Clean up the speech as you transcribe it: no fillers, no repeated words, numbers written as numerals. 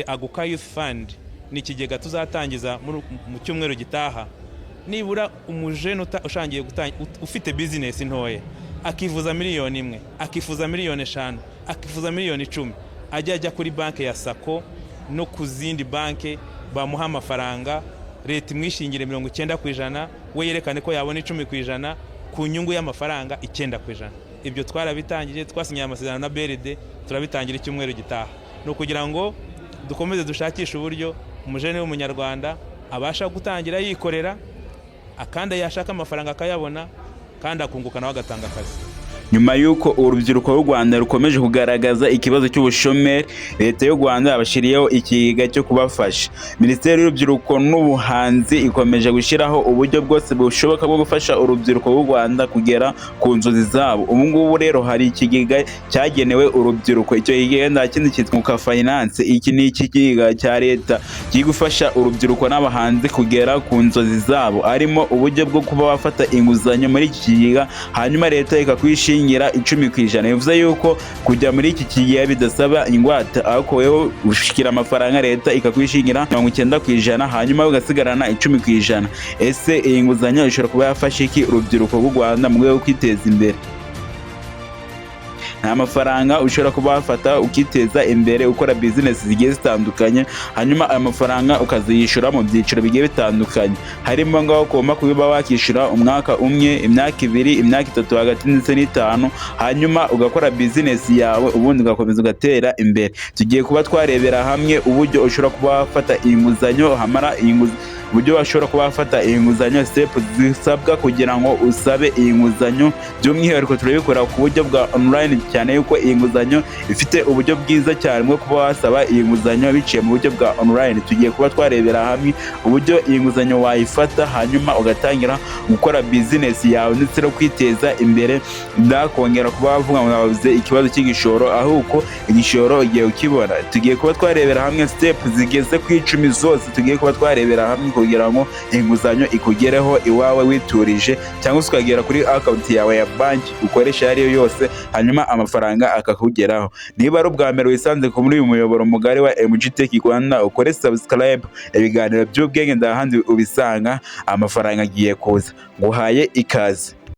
Aguka Youth Fund ni ikigega tuzatangiza mu cyumweru gitaha. Nibura umujene ushangiye ufite business ntoya, akifuza miliyoni 1, akifuza miliyoni 5, akifuza miliyoni 10, ajya kuri banki ya SACCO no ku zindi banki, bamuha amafaranga, leta imwishingire 90%, we yerekane ko yabona 10% ku nyungu y'amafaranga 9%. Ibyo twarabitangije, twasinyiye amasezerano na BRD, turabitangira icyumweru gitaha. Ni ukugira ngo dukomeze dushakishe uburyo umujene w'Umunyarwanda abasha gutangira yikorera, akandi yashaka amafaranga akayabona, kandi akunguka nawe agatanga akazi. Nyuma y'uko urubyiruko rw'u Rwanda rukomeje kugaragaza ikibazo cy'ubushomeri, Leta y'u Rwanda yabashyiriyeho ikigega cyo kubafasha. Minisiteri y'Urubyiruko n'Ubuhanzi ikomeje gushyiraho uburyo bwose bushoboka bwo gufasha urubyiruko rw'u Rwanda kugera ku nzozi zabo. Ubu ngubu rero hari ikigega cyagenewe urubyiruko. Icyo kigega nta kindi, cyitwa Unguka Finance. Iki ni ikigega cya leta kiri gufasha urubyiruko n'abahanzi kugera ku nzozi zabo. Harimo uburyo bwo kuba wafata inguzanyo muri iki kigega, hanyuma leta ikakwishingira 10%. Bivuze yuko kujya muri iki kigega bidasaba ingwate, ariko wowe ushikira amafaranga, leta ikakwishingira 90%, hanyuma ugasigarana 10%. Ese iyi nguzanyo ishobora kuba yafasha iki urubyiruko rw'u Rwanda mu rwego rwo kwiteza imbere? Nta mafaranga ushobora kuba wafata ukiteza imbere, ukora business zigiye zitandukanye, hanyuma ayo mafaranga ukaziyishyura mu byiciro bigiye bitandukanye. Harimo ngaho ugomba kuba wakishyura umwaka umwe, imyaka 2, imyaka 3, hagati ndetse n'5, hanyuma ugakora business yawe, ubundi ugakomeza ugatera imbere. Tugiye kuba twarebera hamwe uburyo ushobora kuba wafata iyi nguzanyo, hamara iyi nguzanyo, uburyo bashobora kuba bafata iyi nguzanyo, step zisabwa kugira ngo usabe iyi nguzanyo. By'umwihariko turabikora ku buryo bwa online, cyane yuko iyi nguzanyo ifite uburyo bwiza cyane bwo kuba wasaba iyi nguzanyo biciye mu buryo bwa online. Tugiye kuba twarebera hamwe uburyo iyi nguzanyo wayifata, hanyuma ugatangira gukora business yawe ndetse no kwiteza imbere. Ndakongera kuba wavuga ngo wabuze ikibazo cy'igishoro, ahubwo igishoro ugiye ukibona. Tugiye kuba twarebera hamwe step zigeze ku 10 zose tugiye kuba twarebera hamwe kugira ngo inguzanyo ikugereho iwawe witurije, cyangwa se ukagera kuri account yawe ya banki ukoresha iyo ari yo yose, hanyuma amafaranga akakugeraho. Niba ari ubwa mbere wisanze muri uyu muyoboro mugari wa MG Tech Rwanda, ukore subscribe. Ibiganiro by'ubwenge ndahandi ubisanga. Amafaranga agiye kuza. Nguhaye ikaze.